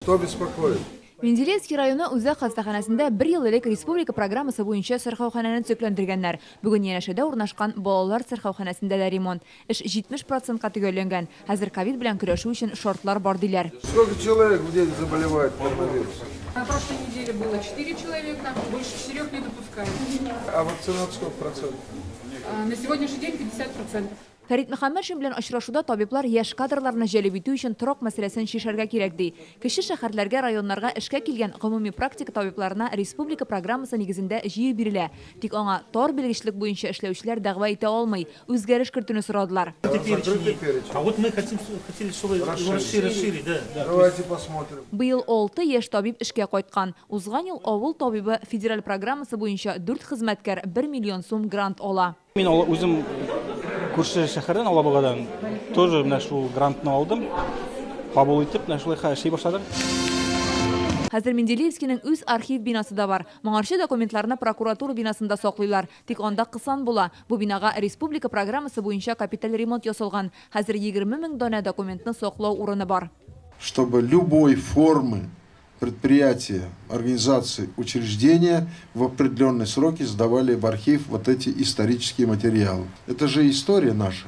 Что беспокоит? Менделеевский районы үзәк хастаханәсендә бер ел элек республика программасы буенча сырхауханәне төзекләндергәннәр. Бүген янәшәдә урнашкан балалар сырхауханәсендә дә ремонт. Эш 70%-ка төгәлләнгән. Хәзер ковид белән көрәшү өчен шартлар бар диләр. Сколько человек в день заболевает коронавирусом? На прошлой неделе было 4 человека, больше 4 не допускаем. А вакцинация сколько процентов? На сегодняшний день 50%. Фәрит Мөхәммәтшин белән очрашуда табиблар яшь кадрларны җәлеп итү өчен торак мәсьәләсен чишәргә кирәк ди. Кече шәһәрләргә, районнарга эшкә килгән гомуми практика табибларына республика программасы нигезендә җир бирелә. Тик аңа тар белгечлек буенча эшләүчеләр дәгъва итә алмый. Үзгәреш кертүне сорадылар. Закрытый перечень. А вот мы хотели, чтобы его Расширить. расширить, да. Давайте посмотрим. Быел 6 яшь табиб эшкә кайткан. Узган ел «Авыл табибы» федераль программасы буенча 4 хезмәткәр 1 миллион сум грант ала. Мин үзем күрше шәһәрдән, Алабугадан, тоже менә шул грантны алдым. Кабул итеп, менә шулай эшли башладым. Хәзер Менделеевскийның үз архив бинасы да бар. Моңарчы документларны прокуратура бинасында саклыйлар. Тик анда кысан була. Бу бинага республика программасы буенча капиталь ремонт ясалган. Хәзер 20 мең данә документны саклау урыны бар. Чтобы любой формы предприятия, организации, учреждения в определенные сроки сдавали в архив вот эти исторические материалы. Это же история наша.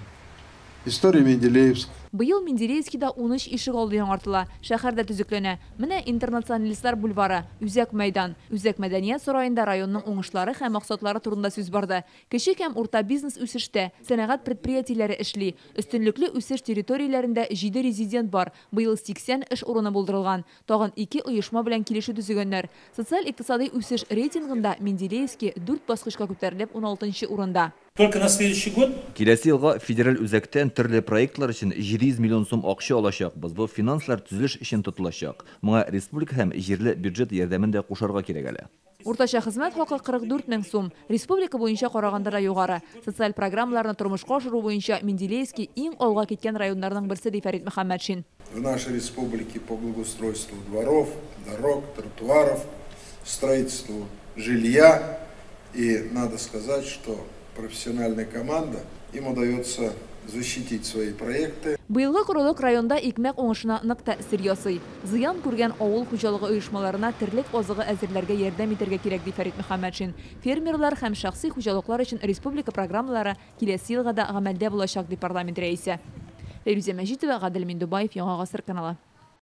История Менделеевска. Быел Менделеевскийда 13 ишегалды яңартыла. Шәһәр дә төзекләнә. Менә Интернационалистлар бульвары, Үзәк мәйдан. Үзәк мәдәният сараенда районның уңышлары һәм максатлары турында сүз барды. Кече һәм урта бизнес үсештә, сәнәгать предприятиеләре эшли. Өстенлекле үсеш территорияләрендә 7 резидент бар. Быел 80 эш урыны булдырылган. Тагын ике оешма белән килешү төзегәннәр. Социаль-икътисади үсеш рейтингында Менделеевский 4 баскычка күтәрелеп 16 урында. Только на следующий год Киләсе елга федераль үзәктән төрле проектлар өчен 700 миллион сум акча алачакбыз. Бу финанслар төзелеш өчен тотылачак. Моңа республика һәм җирле бюджет ярдәмен дә кушарга кирәк әле. Уртача хезмәт хакы 44 мең сум. Республика буенча караганда да югары. Социаль программаларны тормышка ашыру буенча Менделеевский иң алга киткән районнарның берсе, ди Фәрит Мөхәммәтшин. В нашей республике по благоустройству дворов, дорог, тротуаров, строительству жилья. И надо сказать, что профессиональная команда, им удается защитить свои проекты. Быелгы корылык районда икмәк уңышына нык тәэсир ясый. Зыян күргән авыл хуҗалыгы оешмаларына терлек азыгы әзерләргә ярдәм итәргә кирәк, ди Фәрит Мөхәммәтшин. Фермерлар һәм шәхси хуҗалыклар өчен республика программалары киләсе елга да гамәлдә булачак, ди парламент рәисе. Фәйрүзә Мәҗитова, Гадел Миндубаев, «Яңа гасыр» каналы.